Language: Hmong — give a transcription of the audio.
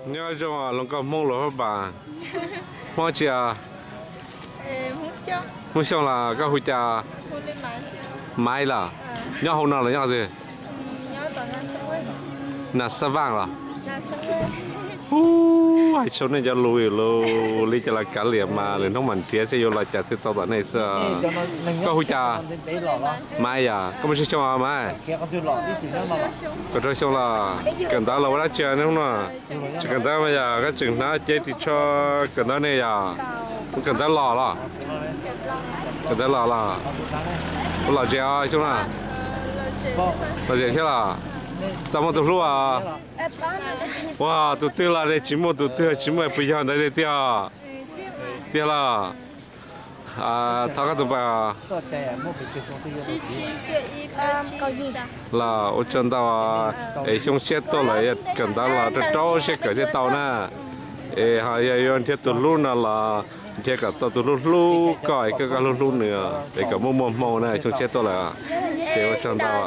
Nyob zoo hluas nkauj Hmoob Luas Huab Npas. Hmoob tsi os? Hmoob Xyooj los koj hu cas? Maiv los? Nyob hauv no los nyob twg? Nas Xab Vaaj los? Ub, hais tshua nej cov lus li cas los kav liam mas lwm hnub mam nrhiav seb yuav los cas thiaj tau tom nej xwb. Koj hu cas? Maiv yom, koj muaj tsawg xyoo os Maiv? Kaum rau xyoo los. Kawm ntawv los ua dab tsi hnub no? Tseem kawm ntawv mas yog koj tseem hnav cev ris tsho kawm ntawv ne yog? Kawm ntawv los los? Kawm ntawv los los? Ua lom zem os xyoo no. Lom zem thiab los? Tau muaj tus hlub os? Ua tus twg los ne, tsis muaj tus twg tsis muaj, puas yog ntawd tiag tiag? Tiag los? Thov koj tus npawb. Los ua tsaug ntau, es xyoo tshiab tuaj lawm kawm ntawv los rau rau siab kawm thiaj tau na. Es ho yog yuav nrhiav tus hlub no los nrhiav kom tau tus hlub hlub koj es koj hlub hlub nws, es kom muaj muaj hmoo na, xyoo tshiab tuaj lawm. Ces ua tsaug ntau.